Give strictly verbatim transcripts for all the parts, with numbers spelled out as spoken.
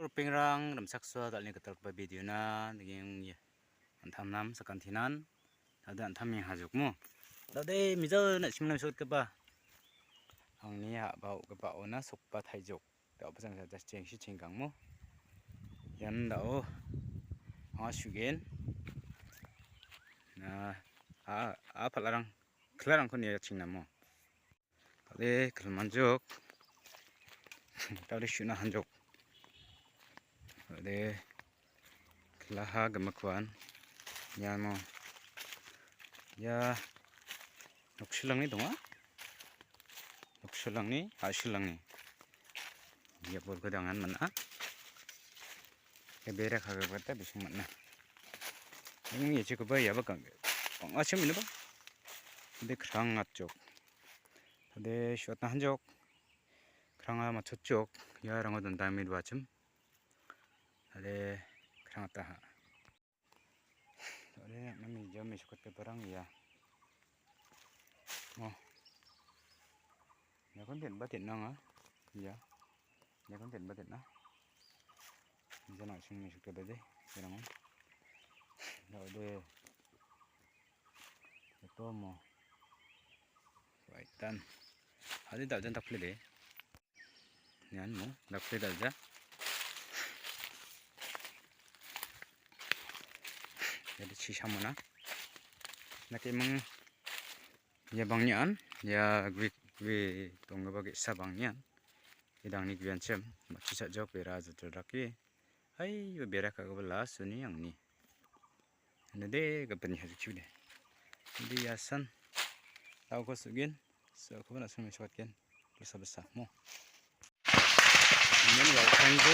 Ripengrang, rimchaksoa dal·ni gitalgipa video-na nikengja. An·tamnam sakantinan, dade an·tame hajokmo. Dade mijao na·simna sotgipa. Angni a·ba o·gipa ona sokba taijok. Da·o bajang jaja chengsi chengkangmo. Ian da·o anga su·gen. Na, a, a pal·arang, kilarangko nia chingnamo. Dade kilmanjok. Dade su·na hanjok. Dade kilaha gimikkoan iano ia noksilangni donga. Noksilangni, a·silangni. Ia bolko dangan man·a. Ia bera kagipata bising man·a. Ian ia·chikoba iaba gang-, bang·achim inoba. Inde krang atjok. Tade su·atna hanjok. Kranga matchotjok. Iarango dondame do·achim. Tade krang ataha. Tade nami jam mesokot ke barang ia. Oh. Ia kon den ba den nang a. Ia. Ia kon den ba den na. Jana sing mesok ke de. Jarang. Tade. Ito mo. Raitan. Ade dal·jan dakple de. Nian mo dakple dal·ja. Jadi chisamona. Nake meng ia bang nian, ia gui, gui tonggipa ge·sa bang nian. Idangni guianchim matchi sa·jok bera jatodake. Hai, bera ka·gipa last-oni angni. Nade gapani hajik chiude. Nade iasan. Tauko su·gen. Su·akoba na·song mesokatgen. Basa basa mo. Amen, welcome to.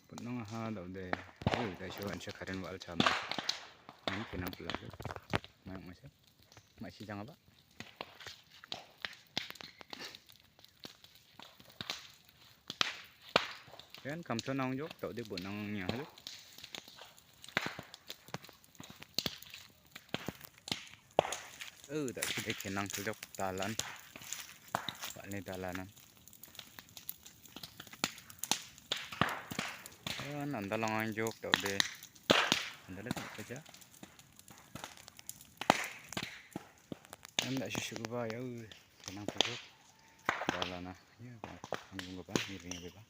Botnang aha dal·de. Oi, daiso an·chak karen wa·al cham. Ani kenang pula. Mayang masa. Masih jang apa? Ian kamsa nangjok, dal·de botnang nia halo. Oh, dal·de kenang tuljok dalan. Bal·ni dalanan. Ian andalangangjok, dal·de. Andale tak kerja. Anda susu ba ya, kenang tuljok. Dalana, ya, anggung ba, miring ba.